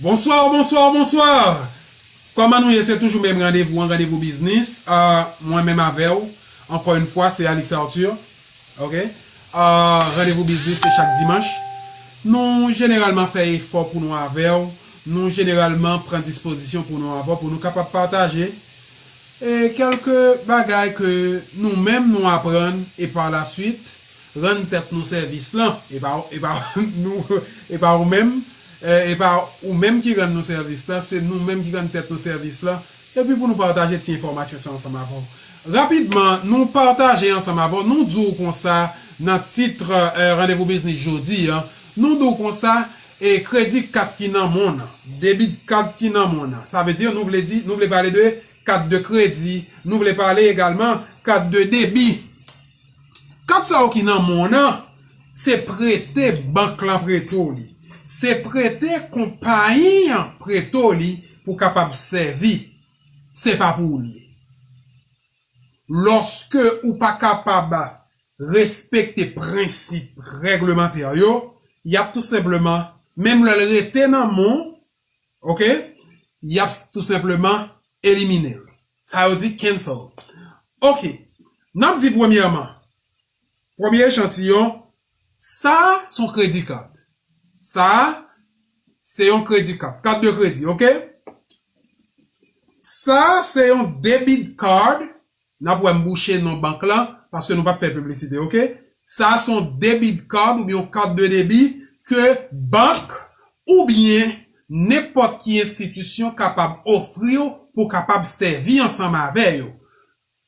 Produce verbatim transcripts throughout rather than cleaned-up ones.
Bonsoir, bonsoir, bonsoir. Kòman nou ye? Se toujou menm randevou an, Randevou Biznis. Ah, mwen menm avè w, ankò yon fwa, se Alix Arthur. Ok? Ah, Randevou Biznis, se chak dimanch. Nou jeneralman fè efò pou nou avè w. Nou jeneralman pran dispozisyon pou nou avè w, pou nou kapab pataje e kèlke bagay ke nou menm nou aprann e pa la swit rann tèt nou sèvis lan. E pa, e pa nou, e pa ou menm, e, e pa ou menm ki rann nou sèvis lan, se nou menm ki rann tèt nou sèvis lan. Epi pou nou pataje ti enfòmasyon sa ansanm avè w. Rapidman, nou pataje ansanm avè w, nou di w konsa nan tit, e, Randevou Biznis jodi a, nou di w konsa, e, kredi kat ki nan men w nan, debit card ki nan men w nan. Sa vle di, nou vle di, nou vle pale de kat de kredi, nou vle pale egalman kat de debi. Kat sa yo ki nan men w nan, se prete bank lan prete w li. Se prete konpayi an prete w li pou kapab sèvi. Se pa pou ou li ye. Lòske ou pa kapab respekte prensip règlemantè yo, y ap tou senpleman, menm lè l rete nan men w, ok, y ap tou senpleman elimine l. Sa yo di cancel. Ok, n ap di premyèman, premye echantiyon, sa a se yon kredi kat. Sa a se yon kredi kat, kat de kredi, ok? Sa a se yon debit card. N ap wè m bouche non bank lan, paske nou p ap fè piblisite, ok? Sa a se yon debit card oubyen yon kat de debi ke bank oubyen nenpòt ki enstitisyon kapab ofri w pou w kapab sèvi ansanm avè yo.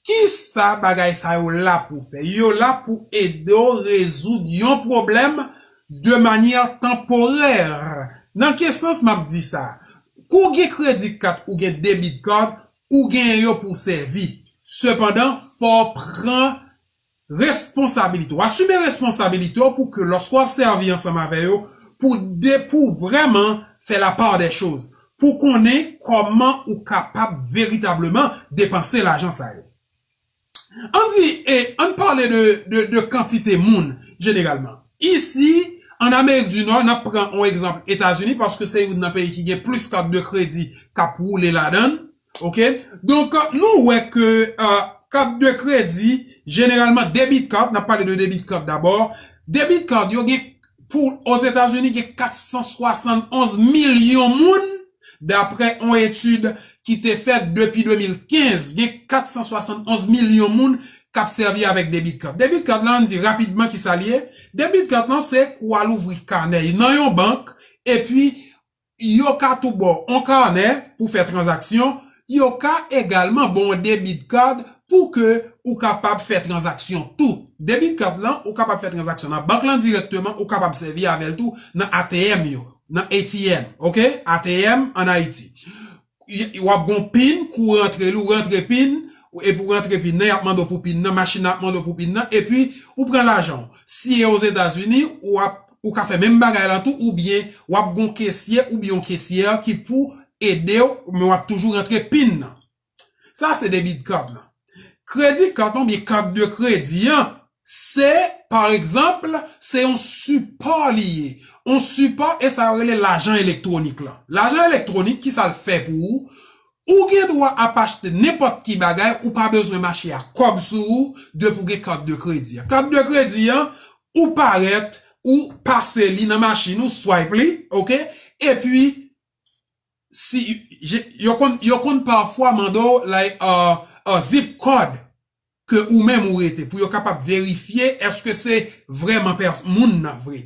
Kisa bagay sa yo la pou fè? Yo la pou ede w rezoud yon pwoblèm de manyè tanporè. Nan ki sans m ap di sa? Kou w gen kredi kat ou gen debit card, ou genyen yo pou w sèvi. Sepandan, fò w pran responsabilite w. Asime responsabilite w pou ke lòske w ap sèvi ansanm avè yo, pou de, pou vrèman fè la part des choses, pou konnen kòman ou kapab veritableman depanse lajan sa yo. Ann di, e, ann pale de, de, de kantite moun, jeneralman. Isi, an Amerik di Nò, n ap pran yon egzanp Etazini, paske se youn nan peyi ki gen plis kat de kredi k ap woule ladan l. Ok? Donk, nou wè ke, e, kat de kredi, jeneralman, debit card, n ap pale de debit card dabò. Debit card yo gen, pou Ozetazini, gen kat san swasann onz milyon moun, daprè yon etid ki te fèt depi de mil kenz, gen kat san swasann onz milyon moun k ap sèvi avèk debit card. Debit card lan, ann di rapidman kisa l ye. Debit card lan, se kou w al ouvri kanè nan yon bank, epi yo ka tou ba w yon kanè pou fè tranzaksyon, yo ka egalman ba w yon debit card pou ke ou kapab fè tranzaksyon tou. Debit card lan, ou kapab fè tranzaksyon nan bank lan dirèkteman, ou kapab sèvi avè l tou nan A T M yo, nan A T M, ok? A T M ann Ayiti. Y-, w ap gon pin, kou w rantre li, ou rantre pin, epi w rantre pin nan, y ap mande w pou pin nan, machin nan ap mande w pou pin nan, epi ou pran lajan w. Si e Ozetazini, w ap, ou ka fè menm bagay la tou, oubyen w ap gon kesye, oubyen yon kesyè ki pou ede w, men w ap toujou rantre pin nan. Sa se debit card lan. Kredi kat lan oubyen kat de kredi an, se, pa egzanp, se yon sipò li ye. Yon sipò, e sa yo rele lajan elektwonik lan. Lajan elektwonik, kisa l fè pou ou? Ou gen dwa ap achte nenpòt ki bagay, ou pa bezwen mache ak kòb sou ou, depi w gen kat de kredi an. Kat de kredi an, ou parèt, ou pase li nan machin ou, swipe li, ok? Epi, si, je, yo konn, yo konn pafwa mande w, like, uh, uh, zip code ke ou menm ou rete, pou yo kapab verifye èske se vrèman pès-, moun nan vre.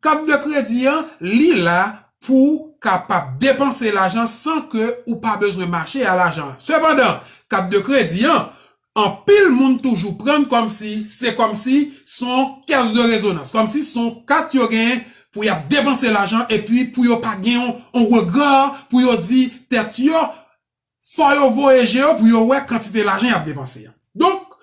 Kat de kredi an, li la pou kapab depanse lajan san ke ou pa bezwen mache a lajan an. Sepandan, kat de kredi an, anpil moun toujou pran l kòmsi, se kòmsi se yon kès de rezonans, kòmsi se yon kat yo genyen pou y ap depanse lajan, epi pou yo pa gen yon, yon rega, pou yo di tèt yo, fò yo voye je yo pou yo wè kantite lajan y ap depanse an. Donk,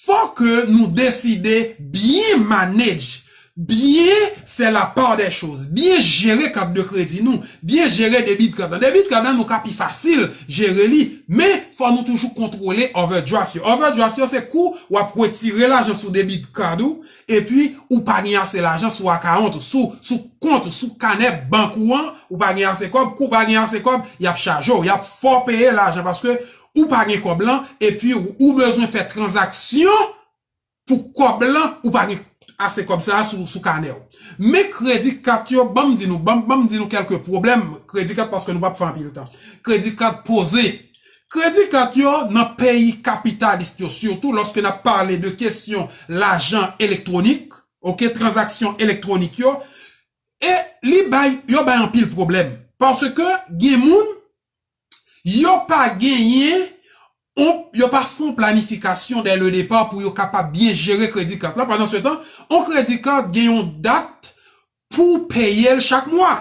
fò ke nou deside byen manage byen fè la part des choses, byen jere kat de kredi nou, byen jere debit card lan. Debit card lan nou ka pi fasil jere li, men fò nou toujou kontwole overdraft yo. Overdraft yo se kou w ap retire lajan sou debit card ou, epi ou pa gen ase lajan sou akawont ou, sou, sou kont ou, sou kanè bank ou an, ou pa gen ase kòb, kou w pa gen ase kòb, y ap chaje w, y ap fè w peye lajan paske ou pa gen kòb lan, epi ou, ou bezwen fè tranzaksyon pou kòb lan, ou pa gen ase kòb sa a sou, sou kanè w. Men kredi kat yo, ban m di nou, ban, ban m di nou kèlke pwoblèm kredi kat paske nou p ap fè anpil tan. Kredi kat poze. Kredi kat yo nan peyi kapitalis yo, sitou lòske n ap pale de kesyon lajan elektwonik, oke, tranzaksyon elektwonik yo, e li bay, yo bay anpil pwoblèm. Paske gen moun, yo pa genyen, on, yo pa fè yon planifikasyon dès le départ pou yo kapab byen jere kredi kat la. Pandan se tan, on kredi kat gen yon dat pou w peye l chak mwa.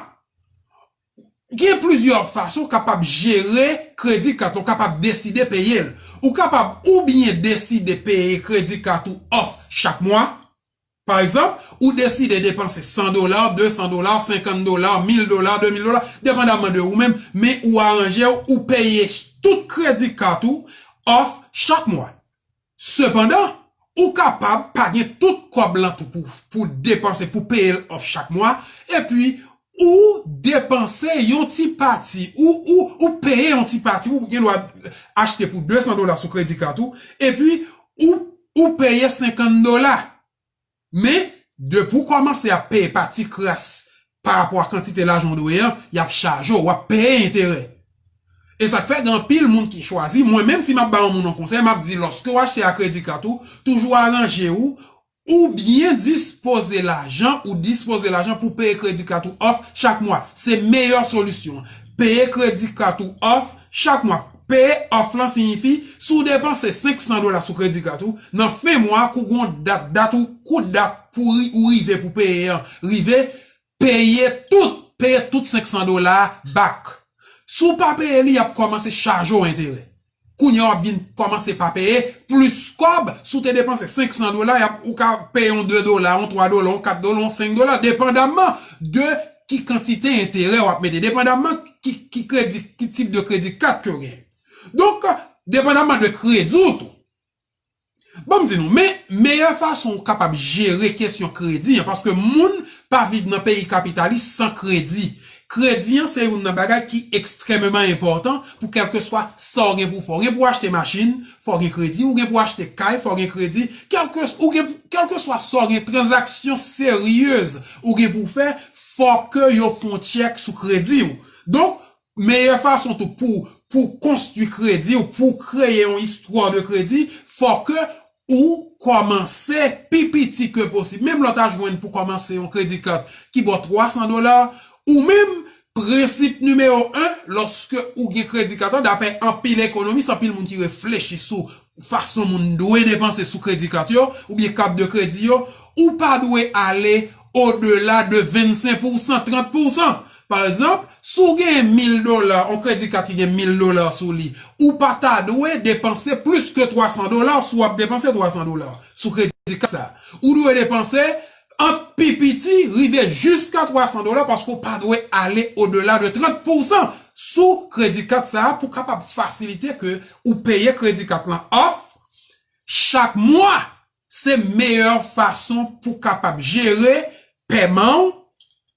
Gen plizyè fason w kapab jere kredi kat la, w kapab deside peye l. Ou kapab oubyen deside peye kredi kat ou off chak mwa. Pa egzanp, ou deside depanse san dola, de san dola, senkant dola, mil dola, de mil dola, depandaman de ou menm, men ou aranje w, ou peye tout kredi kat ou off chak mwa. Sepandan, ou kapab pa gen tout kòb lan tou pou, pou depanse, pou peye l off chak mwa, epi ou depanse yon ti pati, ou, ou, ou peye yon ti pati, ou gen dwa achte pou de san dola sou kredi kat ou, epi ou, ou peye senkant dola. Men, depi w kòmanse ap peye pa ti kras pa rapò a kantite lajan w dwe an, y ap chaje w, w ap peye enterè. E sa k fè gen anpil moun ki chwazi, mwen menm si m ap ba yon moun yon konsèy, m ap di lòske w achte a kredi kat ou, toujou aranje w, oubyen dispoze lajan, ou dispoze lajan pou peye kredi kat ou off chak mwa. Se meyè solisyon an. Peye kredi kat ou off chak mwa. Peye off lan siyifi, si w depanse senk san dola sou kredi kat ou, nan fen mwa, kou gon dat, dat ou, kou dat pou ri, ou rive pou peye an, rive, peye tout, peye tout senk san dola a back. Si w pa peye li, y ap kòmanse chaje w enterè. Kounye a w ap vin kòmanse pa peye plis kòb, si w te depanse senk san dola, y ap, ou ka peye yon de dola, yon twa dola, yon kat dola, yon senk dola, depandaman de ki kantite enterè w ap mete, depandaman ki, ki kredi, ki tip de kredi kat ke w gen. Donk, depandaman de kredi w tou. Ban m di nou, men meyè fason w kapab jere kesyon kredi an, paske moun pa viv nan peyi kapitalis san kredi. Kredi an se youn nan bagay ki ekstrèmeman enpòtan pou kèlkeswa sa w gen pou w fè. Ou gen pou w achte machin, fò w gen kredi, ou gen pou w achte kay, fò w gen kredi, kèlke, ou gen, kèlkeswa sa w gen, tranzaksyon seryez ou gen pou w fè, fò ke yo fè yon tchèk sou kredi w. Donk, meyè fason tou pou, pou konstwi kredi w, pou kreye yon istwa de kredi, fò ke ou kòmanse pi piti ke posib. Menm lè w ta jwenn pou kòmanse yon kredi kat ki ba w twa san dola, ou menm, prensip nimewo en, lòske ou gen kredi kat la, daprè anpil ekonomis, anpil moun ki reflechi sou fason moun dwe depanse sou kredi kat yo, oubyen kat de kredi yo, ou pa dwe ale odela de vennsenk pousan, trant pousan. Pa egzanp, si w genyen mil dola, yon kredi kat ki gen mil dola sou li, ou pa ta dwe depanse plis ke twa san dola si w ap depanse twa san dola sou kredi kat sa. Ou dwe depanse ant pi piti rive jiska twa san dola paske w pa dwe ale odela de trant pousan sou kredi kat sa a pou kapab fasilite ke ou peye kredi kat lan off chak mwa. Se meyè fason pou kapab jere pèman w,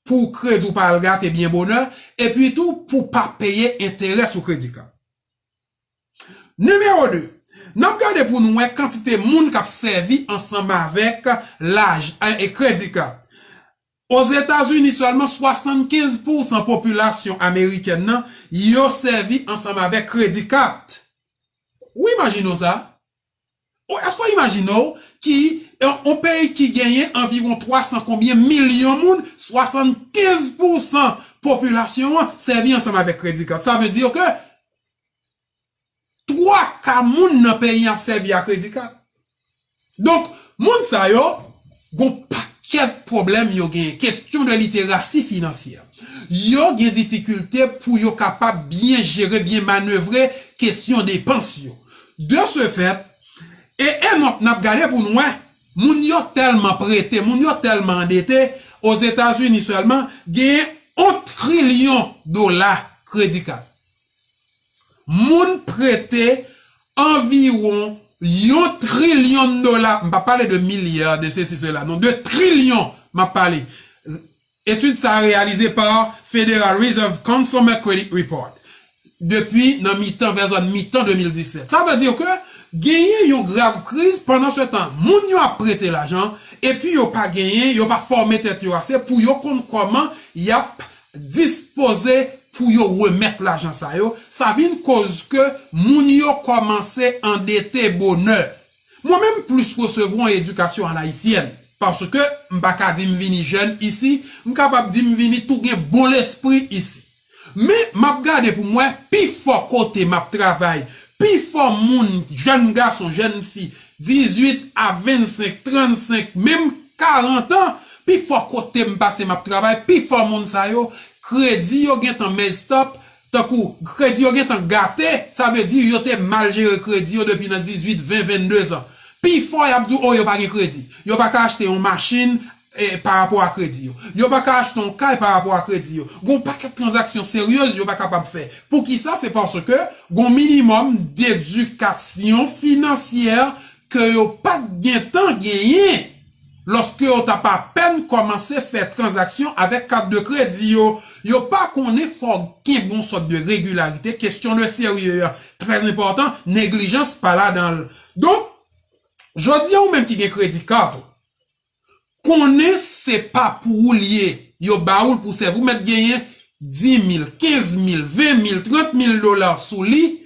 pou kredi w pa al gate byen bonè, epi tou pou pa peye enterè sou kredi kat. Nimewo de, n ap gade pou nou wè kantite moun k ap sèvi ansanm avèk laj, e, kredi kat. Ozetazini, sèlman swasannkenz pousan popilasyon amerikèn nan, yo sèvi ansanm avèk kredi kat. Ou imajine w sa? Ou, èske w imajine w ki, yon, yon peyi ki genyen anviwon twa san konbyen milyon moun, swasannkenz pousan popilasyon an sèvi ansanm avèk kredi kat. Sa vle di ke twa ka moun nan peyi an ap sèvi a kredi kat. Donk, moun sa yo, gon pakèt pwoblèm yo genyen. Kesyon de literasi finansyè. Yo gen difikilte pou yo kapab byen jere, byen manevre kesyon depans yo. De ce fait, e, e n ap, n ap gade pou nou wè, Moun yo tèlman prete, moun yo tèlman andete, Ozetazini sèlman, genyen yon trilyon dola kredi kat. Moun prete anviwon yon trilyon dola, m pa pale de milya, de sesi, sela, non, de trilyon, m ap pale. Etid sa a reyalize pa Federal Reserve Consumer Credit Report depi nan mitan, vè zòn mitan de mil disèt. Sa vle di ke genyen yon grav kriz, pandan se tan, moun yo ap prete lajan, epi yo pa genyen, yo pa fòme tèt yo ase pou yo konn kòman y ap dispoze pou yo remèt lajan sa yo. Sa vin koz ke moun yo kòmanse andete bonè. Mwen menm plis resevwa yon edikasyon alayisyèn, paske m pa ka di m vini jèn isi, m kapab di m vini tou gen bon lespri isi. Men, m ap gade pou m wè, pi fò kote m ap travay, pi fò moun, jèn gason, jèn fi, dizuit a vennsenk, trannsenk, menm karant an, pi fò kote m pase m ap travay, pi fò moun sa yo, kredi yo gentan messed up, tankou kredi yo gentan gate, sa vle di yo te mal jere kredi yo depi nan dizuit, ven, vennde zan. Pi fò y ap di w, o, yo pa gen kredi. Yo pa ka achte yon machin, e, pa rapò a kredi yo. Yo pa ka achte yon kay pa rapò a kredi yo. Gon pakèt tranzaksyon seryez yo pa kapab fè. Poukisa? Se paske gon minimòm dedikasyon finansyè ke yo pa t gentan genyen lòske yo t ap apèn kòmanse fè tranzaksyon avèk kat de kredi yo. Yo pa konnen fò gen bon sòt de regilarite. Kesyon de serye a trè enpòtan. Neglijans pa ladan l. Donk, jodi a, ou menm ki gen kredi kat ou, konnen se pa pou ou l ye. Yo ba ou l pou sèvi. Ou mèt genyen dis mil, kenz mil, ven mil, trant mil dola sou li.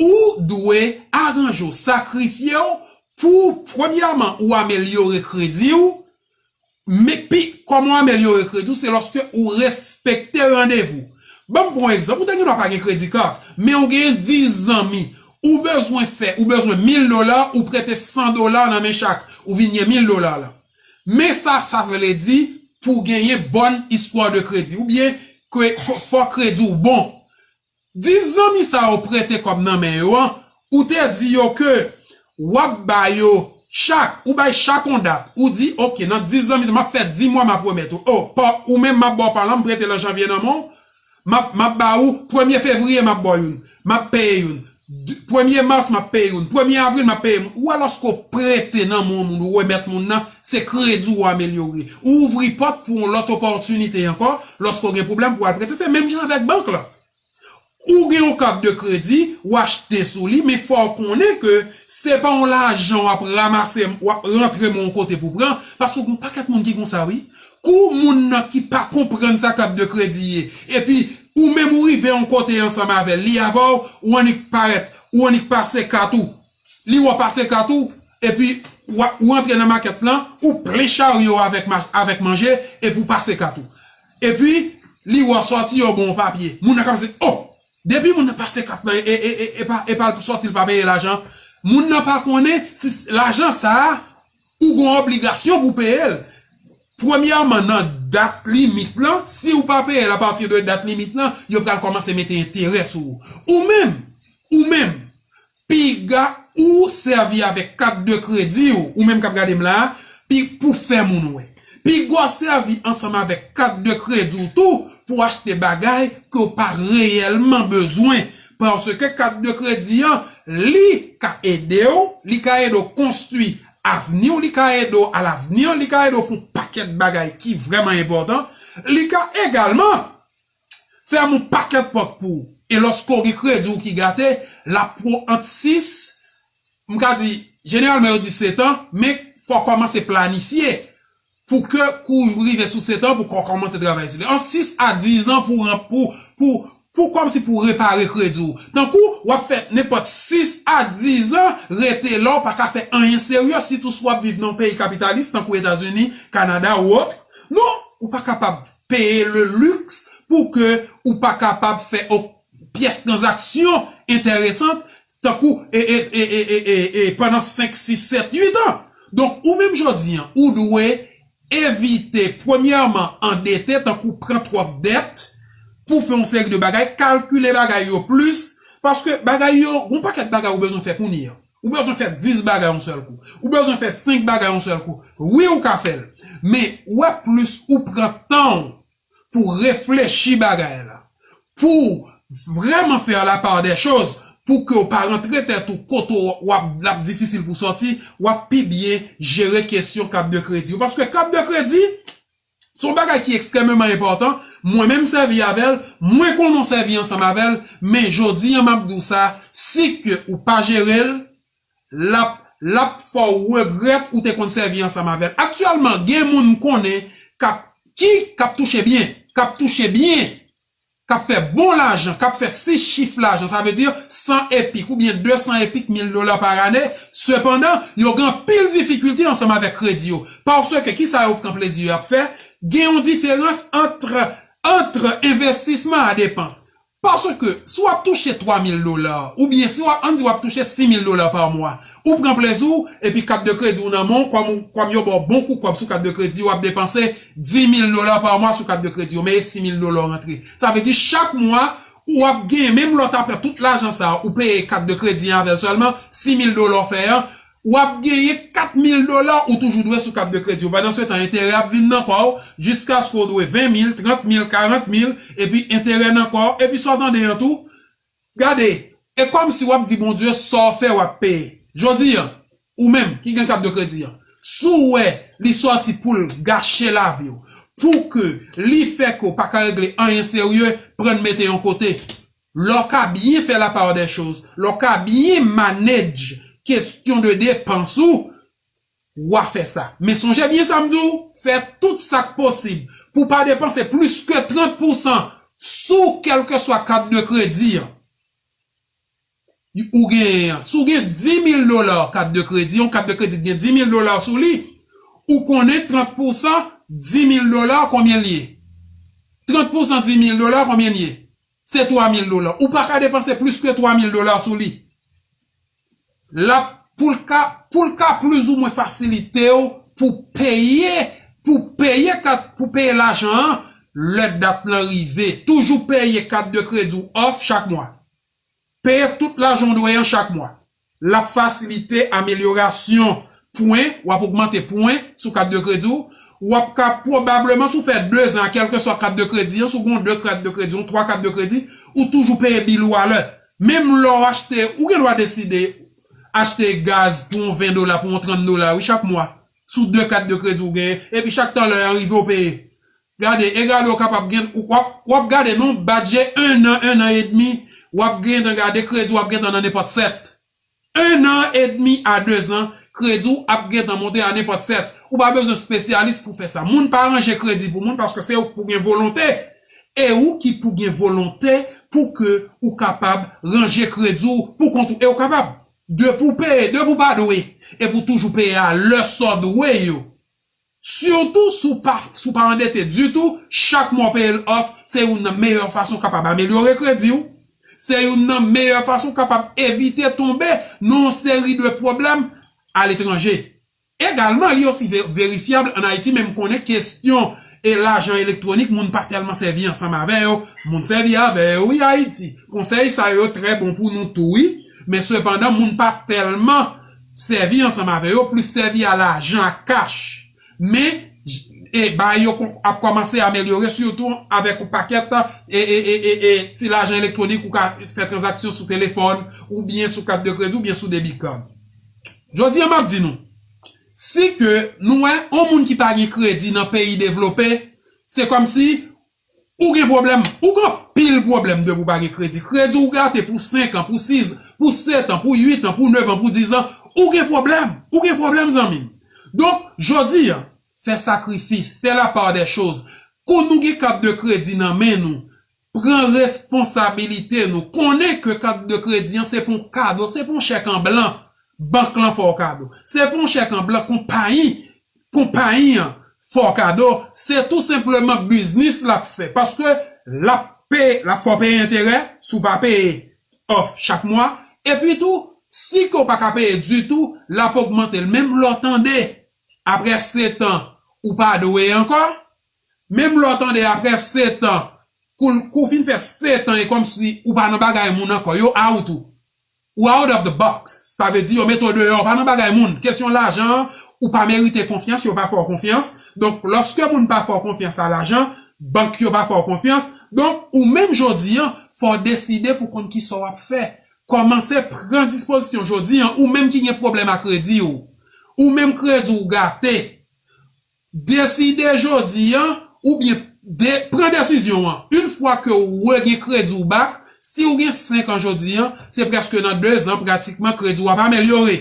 Ou dwe aranje w, sakrifye w pou, premyèman, ou amelyore kredi w. Men pi, kòman w amelyore kredi w? Se lòske ou respekte randevou. Ban m pran yon egzanp. Ou te gendwa pa gen kredi kat, men ou genyen dis zanmi. Ou bezwen fè, ou bezwen mil dola, ou prete san dola nan men chak. Ou vin gen mil dola la. Men sa, sa vle di pou genyen bòn istwa de kredi. Oubyen ke fò, fò kredi w bon. Dis zanmi sa yo prete kòb nan men yo an, ou te di yo ke w ap ba yo chak, ou bay chak yon dat. Ou di, oke, nan dis zanmi, m ap fè dis mwa, m ap remèt ou. O, pa, ou menm, m ap ba w pa lan, m prete lan janvye nan men w, m ap, m ap ba ou, premye fevriye, m ap ba w youn, m ap peye youn. D-, premye mas, m ap peye youn, premye avril, m ap peye moun. Ou wè, lòske w prete nan men yon moun, ou remèt moun nan, se kredi w amelyore. Ou ouvri pòt pou yon lòt opòtinite ankò, lòske w gen pwoblèm pou w al prete. Se menm jan avèk bank la. Ou gen yon kat de kredi, ou achte sou li, men fò w konnen ke se pa yon lajan w ap ranmase, w ap rantre men yon kote pou pran, paske gen yon pakèt moun ki konsa, wi. Kou moun nan ki pa konprann sa kat de kredi ye, epi ou menm ou rive yon kote ansanm avè l, li avè w, ou annik parèt, ou annik pase kat ou. Li wè w pase kat ou, epi w a-, ou antre nan makèt lan, ou plen charyo avèk ma-, avèk manje, epi w pase kat ou. Epi, li wè w sòti, yo ba w papye. Moun nan ka panse, o, depi moun nan pase kat lan, e, e, e, e, e pa, e pa l sòti, l pa peye lajan. Moun nan pa konnen si lajan sa a, ou gen obligasyon pou peye l. Premyèman, nan dat limit lan, si ou pa peye l apati de dat limit lan, yo pral kòmanse mete enterè sou ou. Ou menm, ou menm, piga ou sèvi avèk kat de kredi w, ou menm k ap gade m la a, pi, pou fè moun wè. Piga w sèvi ansanm avèk kat de kredi w tou pou achte bagay ke w pa reyèlman bezwen. Paske kat de kredi an, li ka ede w, li ka ede w konstwi avni w, li ka ede w alavni, li ka ede w fè yon pakèt bagay ki vrèman enpòtan, li ka egalman fèmen yon pakèt pòt pou ou. E lòske w gen kredi w ki gate, l ap pran ant sis, m ka di, jeneralman yo di sèt an, men fò w kòmanse planifye pou ke kou w rive sou sèt an, pou w kòmanse travay sou li. An sis a diz an pou, pou, pou, pou kòmsi pou repare kredi w. Tankou w ap fè nenpòt sis a diz an rete la, w pa ka fè anyen serye, sitou si w ap viv nan yon peyi kapitalis, tankou Etazini, Kanada ou autre. Non, ou pa kapab peye le luxe pou ke ou pa kapab fè yon pyès tranzaksyon enteresan, tankou, e, e, pandan senk, sis, sèt, uit an. Donk, ou menm jodi an, ou dwe evite, premyèman, andete, tankou pran twòp dèt pou fè yon seri de bagay, kalkile bagay yo plis, paske bagay yo, gon pakèt bagay ou bezwen fè kounye a. Ou bezwen fè dis bagay yon sèl kou. Ou bezwen fè senk bagay yon sèl kou. Wi, ou ka fè l. Men, ou wè plis ou pran tan w pou reflechi bagay la. Pou vrèman fè la part des choses, pou ke w pa rantre tèt ou kote w ap, l ap difisil pou sòti, w ap pi byen jere kesyon kat de kredi yo. Paske kat de kredi, se yon bagay ki ekstrèmeman enpòtan. Mwen menm sèvi avè l, mwen konnen w sèvi ansanm avè l, men jodi a m ap di w sa, si ke ou pa jere l, l ap, l ap fè w regrèt ou te konn sèvi ansanm avè l. Aktyèlman, gen moun m konnen k ap, ki, k ap touche byen, k ap touche byen, k ap fè bon lajan, k ap fè sis chif lajan, sa vle di san epik oubyen de san epik, mil dola pa ane. Sepandan, yo gen anpil difikilte ansanm avèk kredi yo. Paske ki sa yo pran plezi yo ap fè? Gen yon diferans ant, ant envestisman a depans. Paske si w ap touche twa mil dola, oubyen si w ap, ann di w ap touche sis mil dola pa mwa, ou pran plezi w, epi kat de kredi w nan men w, kòm, kòm yo ba w bon kou kòb sou kat de kredi, w ap depanse dis mil dola pa mwa sou kat de kredi w, men e sis mil dola w rantre. Sa vle di chak mwa, ou ap genyen, menm lè w ta pran tout lajan sa a, ou peye kat de kredi an avè l sèlman, sis mil dola w fè an, w ap genyen kat mil dola ou toujou dwe sou kat de kredi w. Pandansetan, enterè ap vin nan kò w, jiskaske w dwe ven mil, trant mil, karant mil, epi enterè nan kò w, epi sa w tande an tou, gade, e kòmsi w ap di Bondye sa w fè w ap peye. Jodi a, ou menm ki gen kat de kredi an, si w wè li sòti pou l gache lavi w, pou ke li fè ke w pa ka regle anyen serye, pran l mete yon kote. Lè w ka byen fè la part des choses, lè w ka byen manage kesyon de depans ou, w a fè sa. Men sonje byen sa m di w, fè tout sa k posib pou w pa depanse plis ke trant pousan sou kèlkeswa kat de kredi an ou genyen an. Si w gen dis mil dola kat de kredi, yon kat de kredi ki gen dis mil dola sou li, ou konnen trant pousan dis mil dola konbyen l ye? Trant pousan dis mil dola konbyen l ye? Se twa mil dola. Ou pa ka depanse plis ke twa mil dola sou li. L ap, pou l ka, pou l ka plizoumwen fasilite w pou peye, pou peye kat, pou peye lajan an, lè dat lan rive. Toujou peye kat de kredi w off chak mwa. Peye tout lajan w dwe an chak mwa. L ap fasilite amelyorasyon pwen, w ap ogmante pwen sou kat de kredi w. W ap ka pwobableman, si w fè de zan, kèlkeswa kat de kredi an, si w gen de kat de kredi, yon twa kat de kredi, ou toujou peye bil ou alè. Menm lè w achte, ou gen dwa deside achte gaz pou yon ven dola, pou yon trant dola, wi, chak mwa. Sou de kat de kredi w genyen, epi chak tan lè an rive, w peye. Gade, e gade, w kapab gen, w ap, w ap gade non, badje en an, en an edmi, w ap gentan gade kredi, w ap gentan nan nenpòt sèt. En an edmi a de zan, kredi w ap gentan monte a nenpòt sèt. Ou pa bezwen espesyalis pou fè sa. Moun pa ranje kredi pou moun paske se ou ki pou gen volonte. E ou ki pou gen volonte pou ke ou kapab ranje kredi w pou kont ou. E ou kapab. Depi w peye, depi w pa dwe. Epi w toujou peye a lè sa w dwe yo. Sitou si w pa, si w pa andete ditou, chak mwa w peye l off, se youn nan meyè fason w kapab amelyore kredi w. Se youn nan meyè fason w kapab evite tonbe nan yon seri de pwoblèm aletranje. Egalman, li osi ve-, verifyab ann Ayiti, men m konnen kesyon e lajan elektwonik, moun pa tèlman sèvi ansanm avè yo. Moun sèvi avè yo, wi, Ayiti. Konsèy sa yo trè bon pou nou tou, wi. Men sepandan, moun pa tèlman sèvi ansanm avè yo, plis sèvi a lajan, a kach. Men, j-, e bagay yo kon-, ap kòmanse amelyore, sitou avèk yon pakèt e, e, e, e, e ti lajan elektwonik ou ka fè tranzaksyon sou telefòn, oubyen sou kat de kredi, oubyen sou debit card. Jodi a, m ap di nou, si ke nou wè yon moun ki pa gen kredi nan peyi devlope, se kòmsi ou gen pwoblèm, ou gen anpil pwoblèm depi w pa gen kredi. Kredi w gate pou senk an, pou sis, pou sèt an, pou uit an, pou nèf an, pou diz an, ou gen pwoblèm, ou gen pwoblèm, zanmi m. Donk, jodi a, fè sakrifis, fè la part des choses. Kou nou gen kat de kredi nan men nou, pran responsabilite nou. Konnen ke kat de kredi an se pa yon kado, se pa yon chèk an blan. Bank lan fè w kado. Se pa yon chèk an blan, konpayi, konpayi an fè w kado. Se tou senpleman biznis l ap fè. Paske l ap peye, l ap fè w peye enterè, si w pa peye off chak mwa. Epi tou, si ke w pa ka peye ditou, l ap ogmante l. Menm lè w tande, apre sèt an, ou pa dwe ankò. Menm lè w tande, apre sèt an, kou, kou w fin fè sèt an, e kòmsi ou pa nan bagay moun ankò, yo out ou. Ou out of the box. Sa vle di yo mete w deyò, ou pa nan bagay moun. Kesyon lajan an, ou pa merite konfyans, yo pa fè w konfyans. Donk, lòske moun pa fè w konfyans a lajan, bank yo pa fè w konfyans. Donk, ou menm jodi an, fò w deside pou konn kisa w ap fè. Kòmanse pran dispozisyon jodi an, ou menm ki gen pwoblèm a kredi w. Ou menm kredi w gate. Deside jodi an, oubyen de, pran desizyon an. Yon fwa ke w gen kredi w back, si w gen senk an jodi an, se prèske nan de zan pratikman kredi w ap amelyore.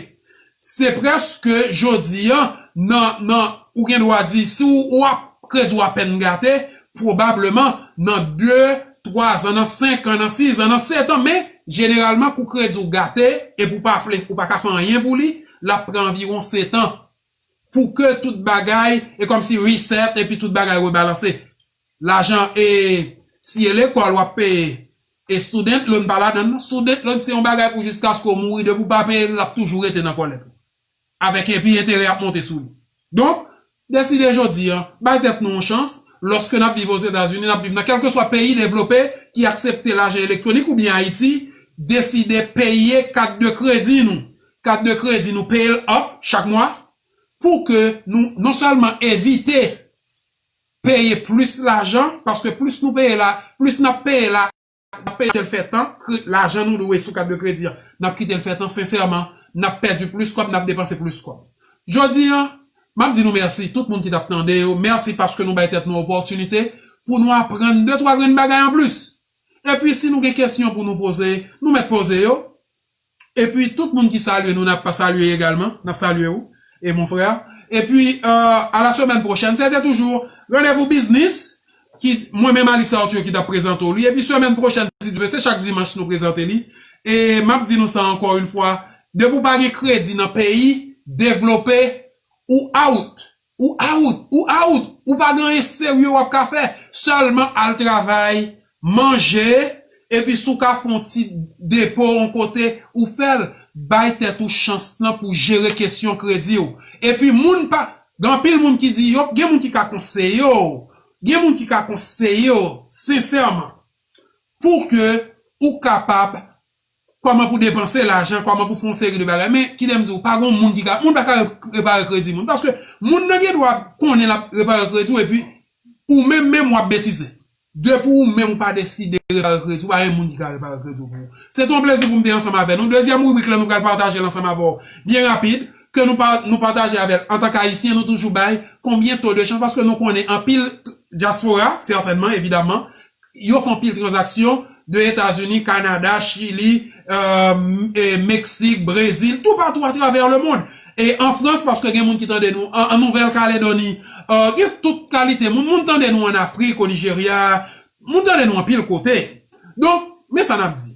Se prèske jodi an, nan, nan, ou gen dwa di, si w, w ap kredi w apèn gate, pwobableman nan de, twa zan, nan senk an, nan sis an, nan sèt an, men jeneralman kou kredi w gate, epi w pa fle, ou pa ka fè anyen pou li, l ap pran anviwon sèt an pou ke tout bagay, e kòmsi reset, epi tout bagay rebalanse. Lajan, e, si e lekòl w ap peye, e student loan pa ladan l, non. Student loan se yon bagay pou jiskaske w mouri, depi w pa peye l, l ap toujou rete nan kòlèt ou. Avèk epi enterè ap monte sou li. Donk, deside jodi an, bay tèt nou yon chans, lòske n ap viv Ozetazini, n ap viv nan kèlkeswa peyi devlope ki aksepte lajan elektwonik oubyen Ayiti, deside peye kat de kredi nou. Kat de kredi nou, peye l off chak mwa, pou ke nou non sèlman evite peye plis lajan, paske plis nou peye la, plis n ap peye la, n ap peye tèl fè tan, kre-, lajan nou dwe sou kat de kredi an, n ap kite l fè tan, sensèman, n ap pèdi plis kòb, n ap depanse plis kòb. Jodi an, m ap di nou mèsi, tout moun ki t ap tande yo, mèsi paske nou bay tèt nou opòtinite pou nou aprann de twa grenn bagay anplis. Epi si nou gen kesyon pou nou poze, nou mèt poze yo. Epi tout moun ki salye nou, n ap salye egalman. N ap salye ou, e mon frè. Epi, euh, à la semaine prochaine, se te toujou Randevou Biznis, ki mwen menm Alix Arthur ki t ap prezante w li. Epi semèn pwochèn, si Dye vle, se chak dimanch nou prezante li. E m ap di nou sa ankò yon fwa, depi w pa gen kredi nan peyi devlope, ou out. Ou out. Ou out. Ou pa gen anyen serye w ap ka fè. Sèlman al travay, manje, epi si w ka fè yon ti depo yon kote, ou fè l. Bay tèt ou chans lan pou jere kesyon kredi w. Epi moun pa, gen anpil moun ki di yo, gen moun ki ka konseye w. Gen moun ki ka konseye w, sensèman. Pou ke ou kapab kòman pou depanse lajan, kòman pou fè yon seri de bagay. Men, kite m di w, pa gen moun ki ka, moun pa ka re-, repare kredi moun. Paske moun nan gen dwa konnen l ap repare kredi w, epi ou menm, menm w ap betize. Depi ou menm ou pa deside repare kredi w, pa gen moun ki ka repare kredi w pou ou. Se te yon plezi pou m te ansanm avè nou. Dezyèm ribrik la, nou pral pataje l ansanm avè w byen rapid, ke nou pa, nou pataje avè l. Antank Ayisyen, nou toujou bay konbyen to de chanj, paske nou konnen anpil dyaspora, sètènman, evidaman, yo fè anpil tranzaksyon de Etazini, Kanada, Chili, euh, e Meksik, Brezil, toupatou atravè lemonn. E an Frans, paske gen moun ki tande nou, an, an Nouvèl Kaledoni, euh, gen tout kalite moun. Moun tande nou an Afrik, o Nijerya, moun tande nou anpil kote. Donk, men sa n ap di.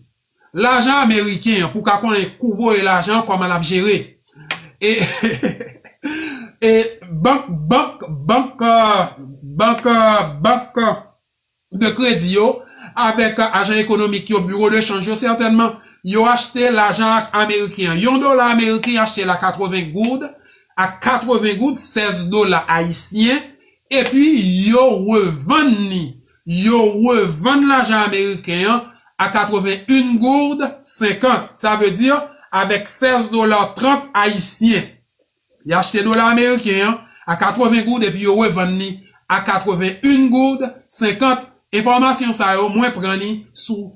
Lajan ameriken an, pou w ka konnen kou voye lajan an, kòman l ap jere. E, e bank, bank, bank, euh, bank, euh, bank, euh, de kredi yo, avèk ajan ekonomik yo, biwo de chanj yo, sètènman, yo achte lajan ameriken an. Yon dola ameriken achte l a katreven goud, a katreven goud, sèz dola ayisyen, epi yo revann li, yo revann lajan ameriken an a katreven en goud senkant. Sa vle di, avèk sèz dola trant ayisyen. Y achte dola ameriken an a katreven goud epi yo revann li a katreven en goud senkant. Enfòmasyon sa yo, mwen pran li sou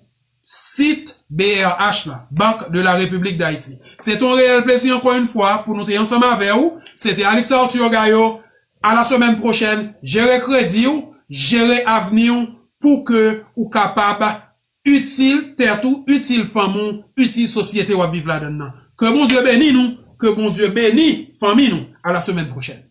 sit B R H la, Banque de la République d'Haïti. Se te yon reyèl plezi ankò yon fwa pou nou te ansanm avè w. Se te Alix Arthur Gaillot. À la semaine prochaine, jere kredi w, jere avni w pou ke ou kapab itil tèt ou, itil fanmi w, itil sosyete w ap viv ladan l nan. Ke Bondye beni nou, ke Bondye beni fanmi nou. À la semaine prochaine.